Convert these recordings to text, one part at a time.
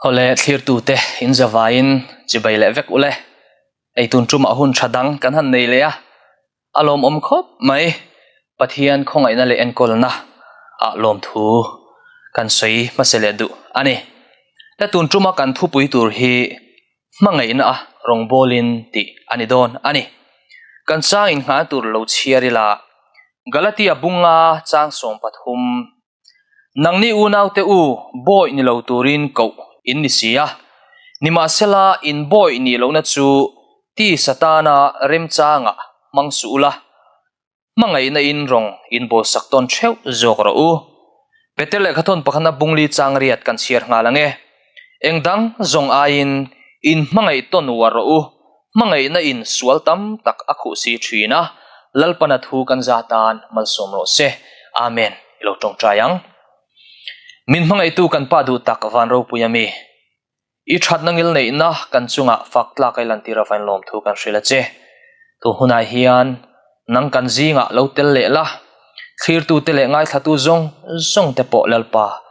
Awle thlirtute in zavaiin chibai leh vek ule. Ei tun tumah hun tha dang kan han nei leh a, a lawmawm khawp mai. Pathian khawngaihna leh enkawlna ah lawmthu kan sawi hmasa leh duh a ni. Hla tun tuma kan thupui tur hi hmangaihna a rawngbawlin tih a ni dawn a ni. Kan chang innghan tur lo chhiar ila, Galatia bunga chang 13 Nangni unaute u, bawi ni lo turin koh in ni si a. Nimahsela, in bawi nih lohna chu ti Satana remchangah hmang suh ula, hmangaihna in rawng in bawlsak tawn theuh zawk rawh u. Peter lehkhathawn pakhatna bungli chang riat kan chhiar nghal ang e. Eng dang zawng aiin in hmangaih tawn uar rawh u, hmangaihna in sual tam tak a khuh si thin a, Lalpana thu kan za tan malsawm rawh se. Amen. I lo tawngtai ang. Min hmangaihtu kan Pa duh tak van ropui ami. I thatna ngil neihna kan chungah fak tlak a i lantir avain lawmthu kan hrilh a che. Tun hunah hian nang kan zingah lo tel leh la, thlirtute leh ngaithlatu zawng zawng te pawh Lalpa,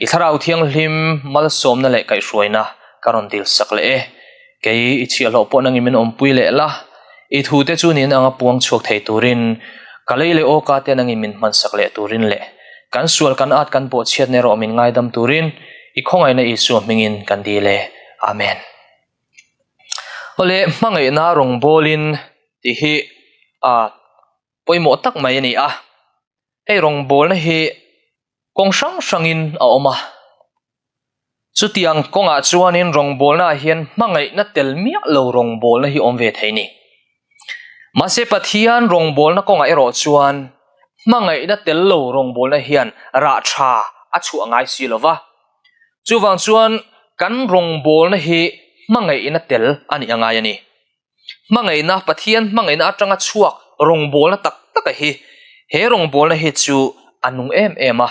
i thlarau thianghlim malsawmna leh kaihhruaina ka rawn dil sak leh e. Kei i chhiahhlawh pawh nangin min awmpui leh la, i thute chu nin anga puang chhuak thei turin, ka lei leh awka te nangin min hman sak leh turin leh kan sual kan at kan bawhchhiatna erawh min ngaidam turin i khawngaihna Isua hmingin kan dil e. Amen. Awle hmangaihna rawngbawlin tih hi a pawimawh tak mai a ni a, hei rawngbawlna hi kawng hrang hrangin a awm a, chutiang kawngah chuanin rawngbawlnaah hian hmangaihna tel miah lo rawngbawlna hi awm ve thei a ni. Mahse Pathian rawngbawlna kawngah erawh chuan hmangaihna tel lo rawngbawlna hian rah tha a chhuah ngai si lo va, chuvang chuan kan rawngbawlna hi hmangaihna tel a nih a ngai a ni. Hmangaihna, Pathian hmangaihna atanga chhuak rawngbawlna tak taka hi, he rawngbawlna hi chu a nung em em a,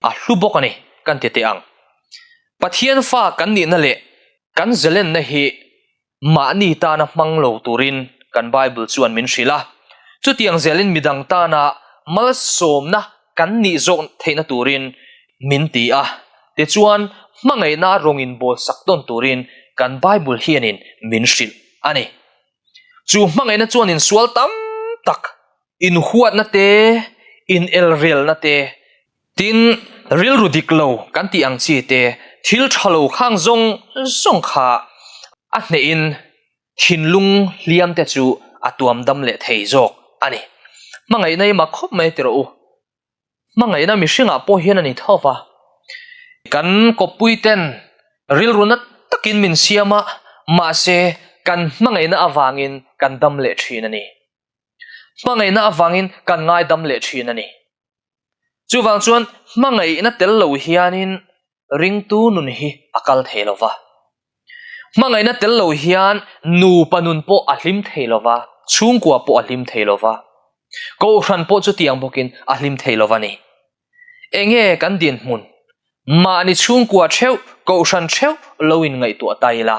a hlu bawk a ni kan ti teh ang. Pathian fa kan nihna leh kan zalenna hi mahni tana hmang lo turin kan Bible chuan min hrilh a, chutiang zelin midang tana malsawmna kan nih zawk theihna turin min ti a, tichuan hmangaihna rawngin bawlsak tawn turin kan Bible hianin min hrilh a ni. Chu hmangaihna chuan insual tam tak, inhuatna te, inelrelna te, tin rilru dik lo kan tih ang chi te, thil tha lo khang zawng zawng kha a hnehin thinlung hliam te chu a tuam dam leh thei zawk a ni. Hmangaihna i mak khawp mai ti rawh u. Hmangaihna mihringah pawh hian a ni tho va. Kan kawppui ten rilru na takin min siam a, mahse kan hmangaihna avangin kan dam leh thin a ni. Hmangaihna avangin kan ngaidam leh thin a ni. Chuvang chuan hmangaihna tel lo hianin ringtu nun hi a kal thei lo va. Hmangaihna tel lo hian nupa nun pawh a hlim thei lo va, chhungkua pawh a hlim thei lo va, kohhran pawh chutiang bawkin a hlim thei lo va ni. Enge kan dinhmun? Mahni chhungkua theuh, kohhran theuh lo in ngaihtuah ta ila.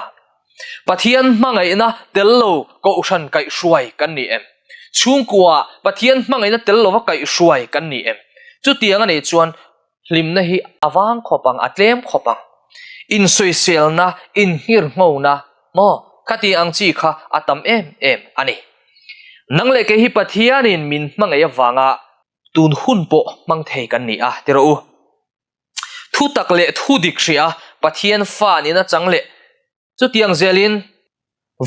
Pathian hmangaihna tel lo kohhran kaihhruai kan ni em? Chhungkua Pathian hmangaihna tel lova kaihhruai kan ni em? Chutiang a nih chuan hlimna hi a vang khawp ang, a tlem khawp ang. Insawiselna, inhngirhnghona maw khati ang chi kha a tam em em a ni. Nang leh kei hi Pathianin min hmangaih avanga tun hun pawh hmang thei kan ni a, ti rawh u. Thu tak leh thu dik hria Pathian fa nihna chang leh chutiang zelin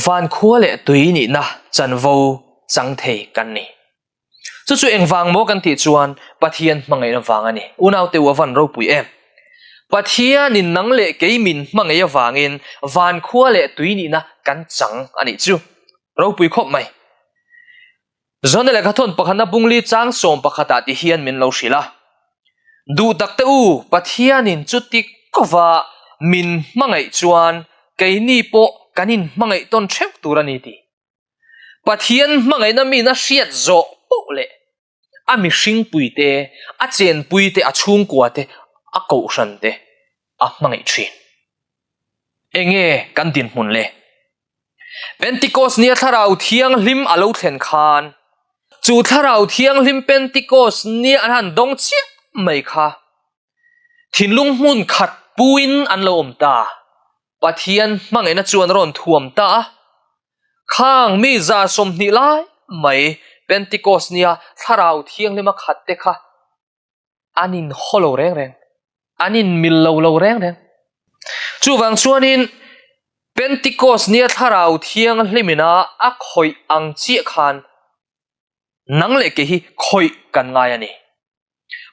van khua leh tui nihna chanvo chang thei kan ni. Chu chu engvang maw kan tih chuan Pathian hmangaihna vang a ni. Unaute u a van ropui em? Pathianin nang leh kei min hmangaih avangin van khua leh tui nihna kan chang a nih chu. Ropui khawp mai. John-a lehkhathawn pakhatna bungli chang 11 ah ti hian min lo hrilh a, Duh tak te u, Pathianin chuti kova min hmangaih chuan keini pawh kan inhmangaih tawn theuh tur a ni tih. Pathian hmangaihna min a hriat zawh poh leh a mihringpui te, a chenpui te, a chhungkua te, a kohhran te a hmangaih thin. Enge kan dinhmun le? Pentikos nia Thlarau Thianghlim a lo thlen khan, chu Thlarau Thianghlim Pentikos nia an han dawng chiah mai kha thinlung hmun khat puin an lo awm ta. Pathian hmangaihna chuan a rawn thuam ta a. Khang mi 120 lai mai Pentecost nia Thlarau Thianghlima khat te kha an inhaw lo reng reng, an inmil lo lo reng reng. Chuvang chuanin Pentecost nia Thlarau Thianghlimina a khawih ang chiah khan nang leh kei hi khawih kan ngai a ni.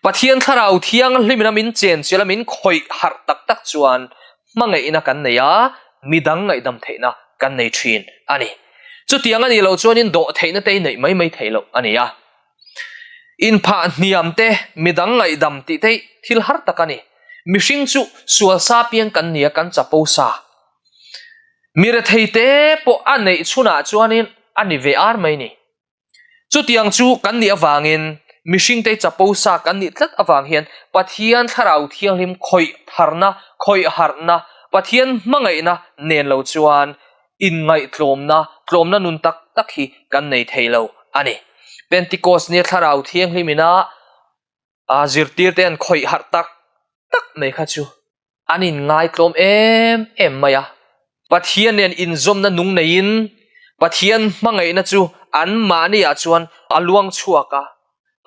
Pathian Thlarau Thianghlimina min chenchilh a, min khawih harh tak tak chuan hmangaihna kan nei a, midang ngaihdam theihna kan nei thin a ni. Chutiang a nih loh chuanin dawhtheihna te i neih mai mai theih loh a ni a. Inphah hniam te, midang ngaihdam tih te hi thil har tak a ni. Mihring chu sual sa piang kan ni a, kan chapo sa. Mi rethei te pawh a neih chhunah chuanin a ni ve ar mai ni. Chutiang chu kan nih avangin mihring te chapo sa kan nih tlat avang hian Pathian Thlarau Thianghlim khawih tharna, khawih harhna, Pathian hmangaihna nen lo chuan inngaihtlawmna, tlawmna nun tak tak hi kan nei thei lo a ni. Pentecost nia Thlarau Thianghlim ina a zirtirte an khawih harh tak tak mai kha chu an inngaitlawm em em mai a. Pathian nen inzawmna nung neiin Pathian hmangaihna chu anmahniah chuan a luang chhuak a,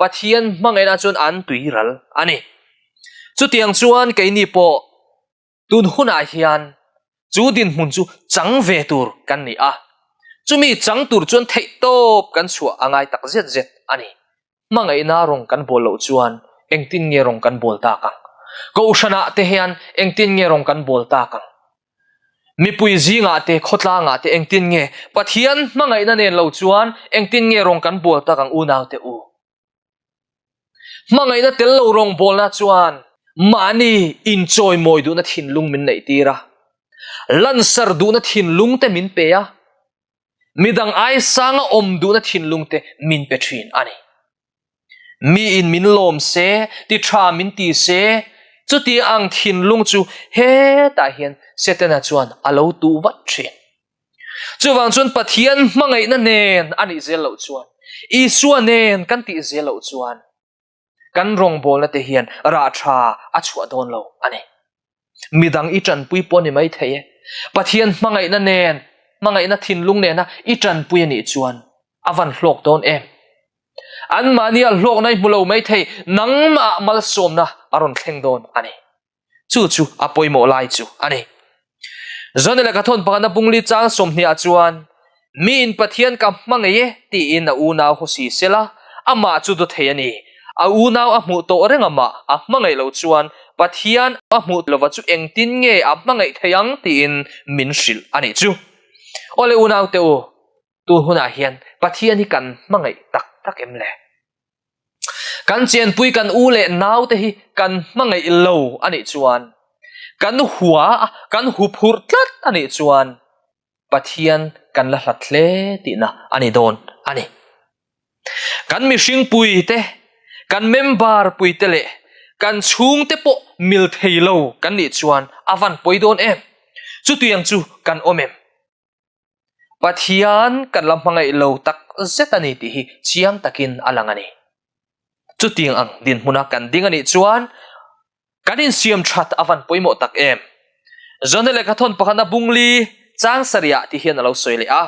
Pathian hmangaihna chuan an tuiral a ni. Chutiang chuan keini pawh Tun hunah hian chu dinhmun chu chang ve tur kan ni a, chumi chang tur chuan theihtawp kan chhuah a ngai tak zet zet a ni. Hmangaihna rawng kan bawl loh chuan engtin nge rawng kan bawl tak ang? Kohhranah te hian engtin nge rawng kan bawl tak ang? Mipui zingah te, khawtlangah te engtin nge Pathian hmangaihna nen lo chuan engtin nge rawng kan bawl tak ang unaute u? Hmangaihna tel lo rawngbawlna chuan mahni inchawimawi duhna thinlung min neihtir a, lansar duhna thinlung te min pe a, midang ai sanga awm duhna thinlung te min pe thin a ni. Miin min lawm se, ti tha min ti se, chuti ang thinlung chu hetah hian Setana chuan a lo tuh vat thin. Chuvang chuan Pathian hmangaihna nen a nih zel loh chuan, Isua nen kan tih zel loh chuan kan rawngbawlna te hian rah tha a chhuah dawn lo a ni. Midang i tanpui pawh ni mai thei e. Pathian hmangaihna nen, hmangaihna thinlung nena i tanpui a nih chuan a van hlawk dawn em? Anmahnia hlawkna i hmu lo mai thei, nangmah malsawmna a rawn thleng dawn a ni. Chu chu a pawimawh lai chu a ni. John lehkha thawn pakhatna bungli chang sawmhniah chuan, Miin Pathian ka hmangaih e tiin a unau haw si sela, amah chu daw thei a ni. A unau a hmuh tawh reng amah a hmangaih loh chuan Pathian a hmuh lova chu engtin nge a hmangaih thei ang tiin min hrilh a nih chu. Awle unaute u, tun hunah hian Pathian hi kan hmangaih tak tak em le? Kan chenpui kan u leh naute hi kan hmangaih lo a nih chuan, kan hua a, kan huphurh tlat a nih chuan Pathian kan la hlat hle tihna a ni dawn a ni. Kan mihringpui te, kan member pui te leh kan chhungte pawh mil thei lo kan nih chuan a van pawi dawn em? Chutiang chu kan awm em? Pathian kan la hmangaih lo tak zet a ni tih hi chiang takin a lang a ni. Chutiang ang dinhmuna kan ding a nih chuan kan insiam that a van pawimawh tak em. John-a lehkha thawn pakhatna bungli chang sarih ah ti hian a lo sawi leh a,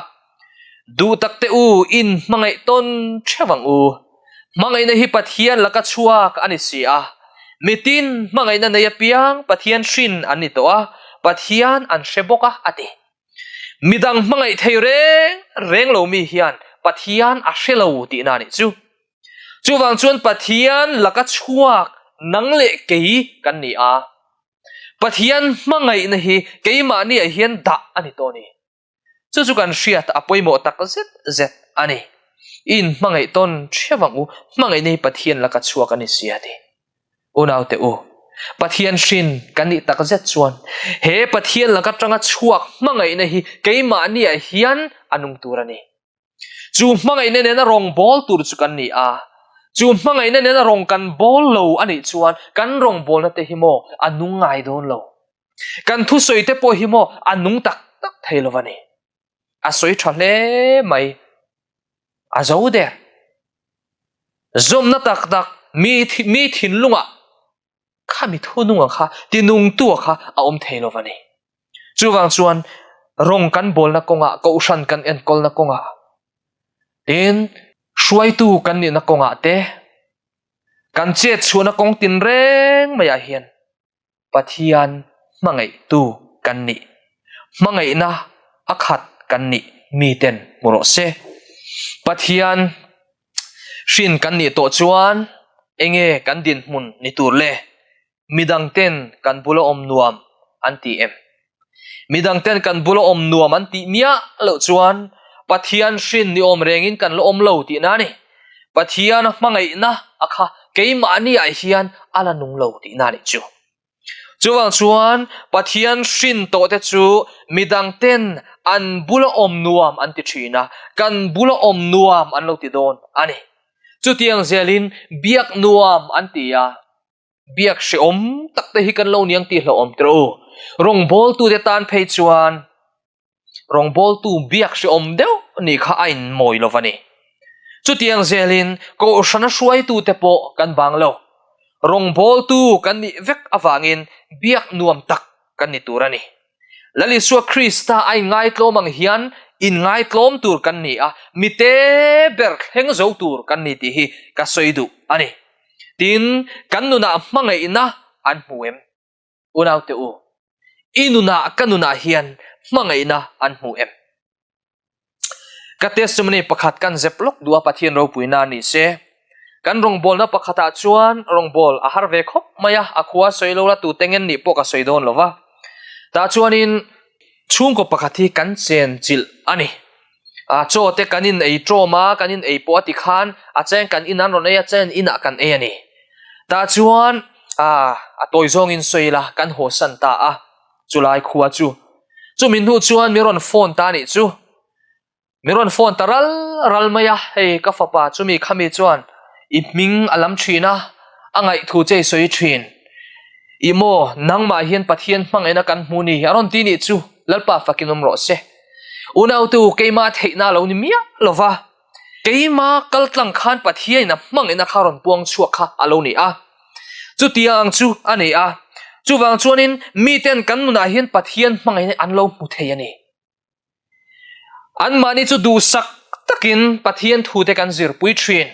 Duh tak teh u, in hmangaih tawn theuh ang u. Hmangaihna hi Pathian laka chhuak a ni si a. Mitin hmangaihna nei apiang Pathian hrin an ni tawh a, Pathian an hre bawk a, a ti. Midang hmangaih thei reng reng lo mi hian Pathian a hre lo tihna a nih chu. Chuvang chuan Pathian laka chhuak nang leh kei kan ni a. Pathian hmangaihna hi keimahniah hian dah a ni tawh a ni. Chu chu kan hriat a pawimawh tak zet zet a ni. I inhmangaih tawn theuh ang u, hmangaihna hi Pathian laka chhuak a ni si a ti. Unaute u, Pathian hrin kan nih tak zet chuan he Pathian laka tanga chhuak hmangaihna hi keimahniah hian a nung tur a ni. Chu hmangaihna nena rawng bawl tur chu kan ni a, chu hmangaihna nena rawng kan bawl lo a nih chuan kan rawngbawlna te hi maw a nung ngai dawn lo. Kan thusawi te pawh hi maw a nung tak tak thei lo a ni. A sawi tha hle mai. A zo der. Zawmna tak tak mi mi thinlungah kha mi thununga kha tinungtua kha a awm thei lo a ni. Chuvang chuan rawng kan bawlna kawngah, kohhran kan enkawlna kawngah, tin hruaitu kan nihna kawngah te, kan chet chhuahna kawng tinreng maiah hian Pathian hmangaihtu kan nih, hmangaihna a khat kan nih miten hmu rawh se. Pathian hrin kan nih tawh chuan enge kan dinhmun ni tur le? Midang ten kan bula awm nuam an ti em? Midang ten kan bula awm nuam an tih miah loh chuan Pathian hrin ni awm rengin kan la awm lo tihna a ni. Pathian hmangaihna a kha keimahni ah hian a la nung lo tihna a nih chu. Chuvang chuan Pathian hrin tawh te chu midang ten an bula awm nuam an ti thin a, kan bula awm nuam an lo ti dawn a ni. Chutiang zelin biak nuam an ti a. Biak hrehawm tak te hi kan lo niang tih hlauhawm tirh u. Rawngbawltute tan phei chuan rawngbawltu biak hrehawm deuh nih kha a inmawi lo va ni. Chutiang zelin Kohhrana hruaitute pawh kan bang lo. Rawngbawltu kan nih vek avangin biak nuam tak kan ni tur a ni. Lal Isua Krista a inngaitlawm ang hian inngaitlawm tur kan ni a, mite ber thleng zo tur kan ni tih hi ka sawi duh a ni. Tin, kan nunah hmangaihna an hmu em? Unaute u, i nunah ka nunah hian hmangaihna an hmu em? Ka testimony pakhat kan zep lawk duh a Pathian ropuina ni se. Kan rawngbawlna pakhatah chuan rawngbâwl a har ve khawp mai a, a khua sawi lo la tute ngen nih pawh ka sawi dawn lo va. Tah chuanin chhungkaw pakhat hi kan chen chilh a ni. A chaw te kan in ei ṭawm a, kan in ei pawh a ti khan a cheng kan in an rawn ei a, chen inah kan ei a ni. Tah chuan a a tawi zawngin sawi la kan haw san ta a. Chulai khua chu. Chumi hnu chuan mi rawn phone ta nih chu. Mi rawn phone ta ral ral mai a, hei ka fapa chumi khami chuan i hming a lam thin a, a ngaihthu che i sawi thin. Ih maw, nangmah hian Pathian hmangaihna kan hmu ni a rawn ti nih chu, Lalpa fakin awm rawh se. Unautu keimah theihna a lo ni miah lo va, keima kaltlang khan Pathianin a hmangaihna kha rawn puang chhuak kha a lo ni a. Chutiang ang chu a ni a, chuvang chuanin miten kan nunah hian Pathian hmangaihna an lo hmu thei a ni. Anmahni chu duhsak takin Pathian thute kan zirpui thin.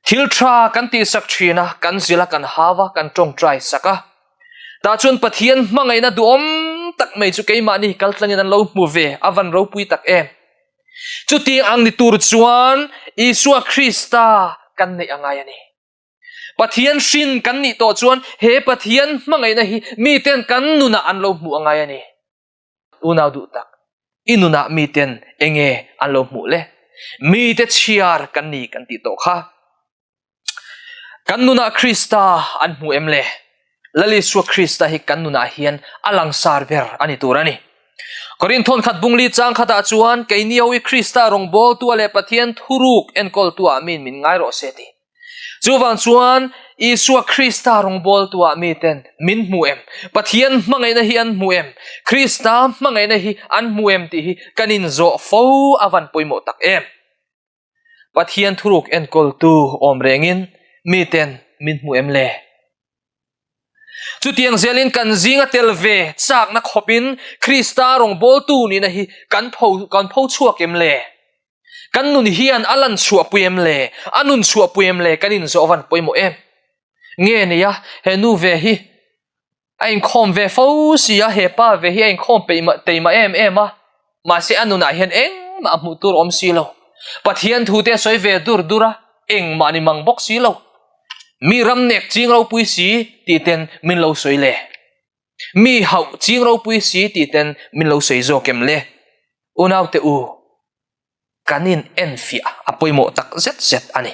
Thil tha kan tihsak thin a, kan zil a, kan hau a, kan tawngtai sak a. Tah chuan Pathian hmangaihna duhawm tak mai chu keimahni kaltlangin an lo hmu ve, a van ropui tak em. Chutiang ang ni tur chuan Isua Krista kan neih a ngai a ni. Pathian hrin kan nih tawh chuan he Pathian hmangaihna hi miten kan nunah an lo hmuh a ngai a ni. Unau duh tak, i nunah miten enge an lo hmuh le? Mite chhiar kan ni kan tih tawh kha. Kan nunah Krista an hmu em le? Lal Isua Krista hi kan nunah hian a langsar ber a ni tur a ni. Korinth khat bungli chang khatah chuan keini ho hi Krista rawngbawltua leh Pathian thuruk enkawltuah min min ngai rawh se ti. Chuvang chuan Isua Krista rawngbawltuah miten min hmu em? Pathian hmangaihna hi an hmu em? Krista hmangaihna hi an hmu em tih hi kan inzawh fo a van pawimawh tak em? Pathian thuruk enkawltu awm rengin miten min hmu em le? Chutiang zelin kan zinga tel ve chakna khawpin Krista rawngbawltu nihna hi kan pho kan pho chhuak em le? Kan nun hian a lan chhuahpui em le? A nun chhuahpui em le? Kan inzawh van pawimawh em? Nge nia, he nu ve hi a inkhawm ve fo si a, he pa ve hi a inkhawm peih teimah em em a, mahse a nunah hian engmah a hmuh tur awm si lo. Pathian thu te a sawi ve dur dur a, engmah ni mang bawk si lo. Mi ram nek ching ropui si tih ten min lo sawi le. Mi hauh ching ropui si tih ten min lo sawi zawk em le? Unaute u, kan in enfiah a pawimawh tak zet zet a ni.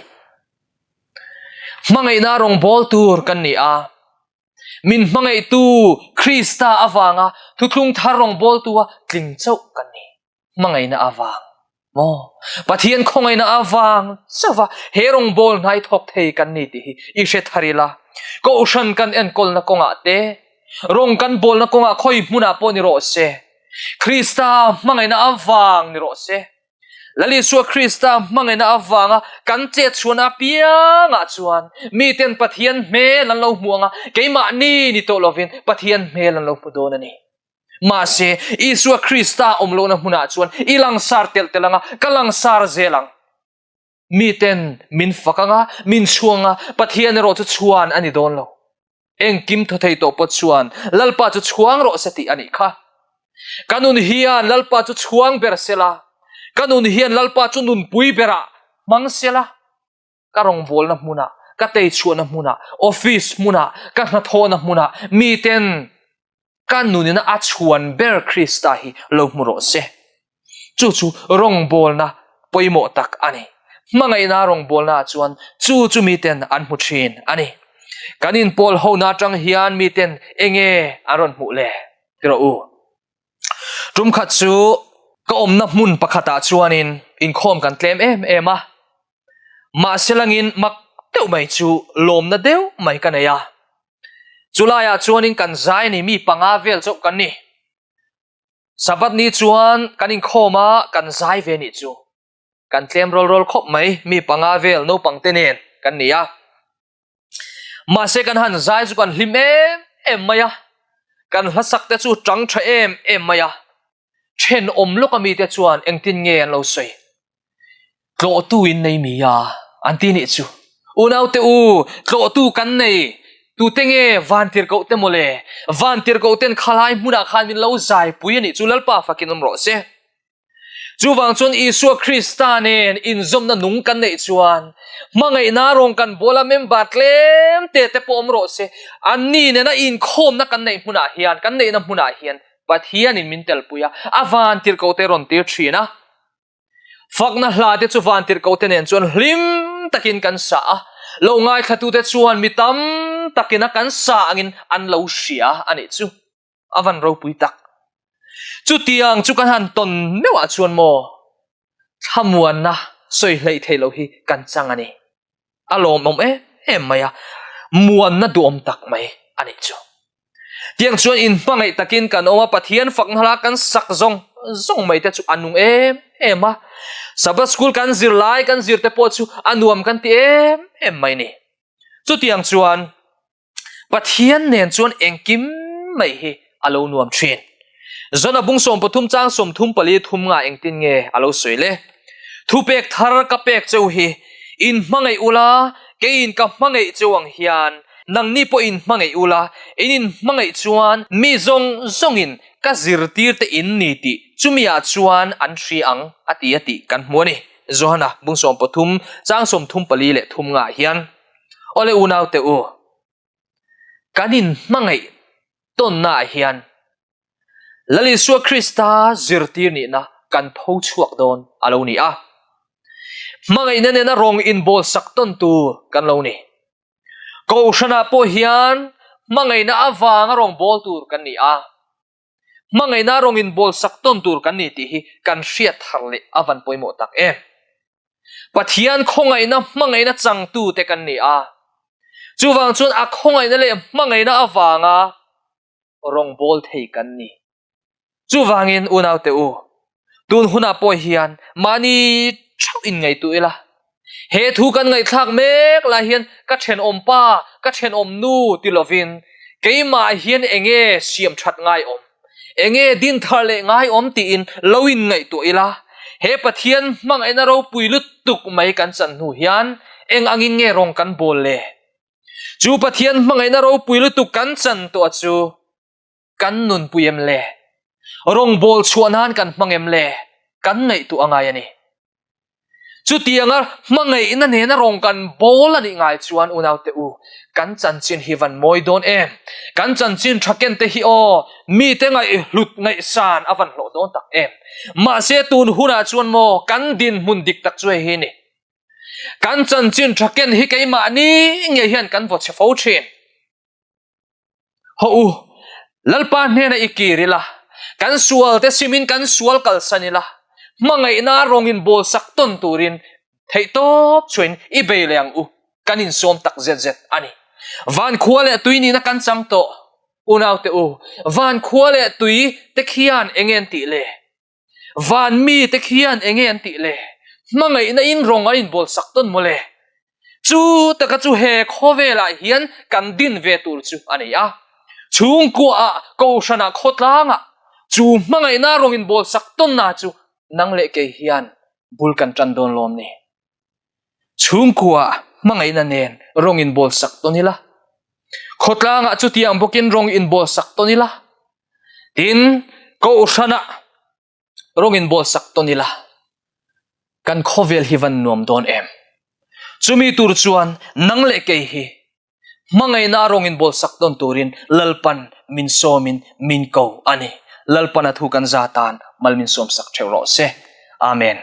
Hmangaihna rawngbâwl tur kan ni a, min hmangaihtu Krista avanga thuthlung thar rawngbâwltua tling chauh kan ni. Hmangaihna avang maw? Pathian khawngaihna avang chauha he rawngbâwl hnai thawk thei kan ni tih hi i hre thar ila. Kohhran kan enkawlna kawngah te, rawng kan bâwlna kawngah khawi hmunah pawh ni rawh se, Krista hmangaihna avang ni rawh se. Lal Isua Krista hmangaihna avanga kan chetchhuahna apiangah chuan miten Pathian hmel an lo hmu ang a, keimahni ni tawh lovin Pathian hmel an lo hmu dawn a ni. Mahse, Isua Krista awm lohna hmunah chuan i langsar telh telh ang a, ka langsar zel ang. Miten min fak ang a, min chhuang a, Pathian erawh chu chhuan a ni dawn lo. Engkim thaw thei tawh pawh chuan Lalpa chu chhuang rawh se tih a nih kha. Ka nun hian Lalpa chu chhuang ber sela, ka nun hian Lalpa chu nunpui berah hmang sela. Ka rawngbawlna hmunah, ka teichhuahna hmunah, office hmunah, ka hnathawhna hmunah miten ka nunina a chhuan ber Krista hi lo hmu rawh se. Chu chu rawngbawlna pawimawh tak a ni. Hmangaihna rawngbawlnaah chuan chu chu miten an hmu thin a ni. Kan inpawl hona atang hian miten enge an rawn hmuh le? Ti rawh u. Tum khat chu ka awmna hmun pakhatah chuanin inkhawm kan tlem em em a. Mahse langin mak deuh mai chu lawmna deuh mai ka nei a. Chulaiah chuanin kan zai ni mi panga vel chauh kan ni. Sabbath ni chuan kan inkhawm a, kan zai ve nih chu. Kan tlem rawl rawl khawp mai, mi panga vel naupang te nen kan ni a. Mahse kan han zai chu kan hlim em em mai a, kan hlasak te chu tang tha em em mai a. Thenawm lawk ami te chuan engtin nge an lo sawi? Tlawhtu in nei mi a, an ti nih chu. Unaute u, tlawhtu kan nei, tute nge vantirhkoh te mawle? Vantirhkoh ten khalai hmunah khan min lo zaipui a nih chu Lalpa fakin awm rawh se. Chuvang chuan Isua Krista nen inzawmna nung kan neih chuan hmangaihna rawng kan bawl a member tlem te te pawh awm rawh se. Anni nena inkhawmna kan neih hmunah hian, kan neihna hmunah hian Pathianin min telpui a, a vantirhkoh te rawn tir thin a. Fakna hla te chu vantirhkoh te nen chuan hlim takin kan sa a, lo ngaithlatute chuan mi tam takin a kan sa angin an lo hria a nih chu. A van ropui tak. Chutiang chu kan han tawn meuhah chuan maw thlamuanna sawi hleih theih loh hi kan chang a ni. A lawmawm em em mai a, muanna duhawm tak mai a nih chu. Tiang chuan inhmangaih takin kan awm a, Pathian fakna hla kan sak zawng zawng mai te chu a nung em em a. Sabbath school kan zir lai kan zir te pawh chu a nuam kan ti em em mai ni. Chutiang chuan Pathian nen chuan engkim mai hi a lo nuam thin. Zona bung 13 chang 34 thum nga engtin nge a lo sawi le? Thupek thar ka pek cheu hi in hmangaih ula, keiin ka hmangaih cheu ang hian nangni pawh in hmangaih ula, in in hmangaih chuan mi zawng zawngin ka zirtirte in ni tih chumiah chuan an hria ang a ti a tih kan hmu a ni. Johana bung 13 chang 34 leh thum ngah hian. Awle unaute u, kan inhmangaih tawnnaah hian Lal Isua Krista zirtir nihna kan tho chhuak dawn a lo ni a. Hmangaihna nena rawng inbawlsak tawn tur kan lo ni. Kohhranah pawh hian hmangaihna avanga rawngbâwl tur kan ni a. Hmangaihna rawng inbawlsak tawn tur kan ni tih hi kan hriat thar leh a van pawimawh tak em. Pathian khawngaihna hmangaihna changtute kan ni a, chuvang chuan a khawngaihna leh hmangaihna avanga rawngbâwl thei kan ni. Chuvangin unaute u, tun hunah pawh hian mahni theuh inngaihtuah ila, He thu kan ngaihthlak mek lai hian ka thenawm pa, ka thenawm nu ti lovin keimah hian enge siam that ngai awm, enge din thar leh ngai awm tiin lo in ngaihtuah ila, he Pathian hmangaihna ropui lutuk mai kan chan hnu hian eng angin nge rawng kan bawl le? Chu Pathian hmangaihna ropui lutuk kan chan tawh chu kan nunpui em le? Rawngbawl chhuah nan kan hmang em le? Kan ngaihtuah a ngai a ni. Chutianga hmangaihna nena rawng kan bawl a nih ngai chuan unaute u, kan chanchin hi van mawi dawn em? Kan chanchin tha ken te hi aw, mite ngaihhlut ngaihsan a van hlawh dawn tak em? Mahse tun hunah chuan maw kan dinhmun dik tak chu hei hi ni. Kan chanchin tha ken hi keimahni ngei hian kan vaw chhe fo thin. Haw u, Lalpa hnena i kir ila, kan sualte simin kan sual kalsan ila, hmangaihna rawngin bawlsak tawn turin theihtawp chhuain i bei leh ang u, kan insawm tak zet zet a ni. Van khua leh tui nihna kan chang tawh, unaute u, van khua leh tui te khian enge an tih le? Van mi te khian enge an tih le? Hmangaihna in rawng an inbawlsak tawn maw le? Chu taka chu he khawvelah hian kan din ve tur chu a ni a. Chhungkuaah, kohhranah, khawtlangah. Chu hmangaihna rawng inbawlsak tawnna chu nang leh kei hian bul kan tan dawn lawm ni. Chhungkua hmangaihna nen rawng inbawlsak tawn ila, khawtlangah chutiang bawkin rawng inbawlsak tawn ila, tin, kohhranah rawng inbawlsak tawn ila, kan khawvel hi van nuam dawn em? Chumi tur chuan nang leh kei hi Hmangaihna a rawng inbawlsak tawn turin Lalpan min sawmin min ko a ni. Lalpan a thu kan za tan mal min sawmsak theuh rawh se. Amen.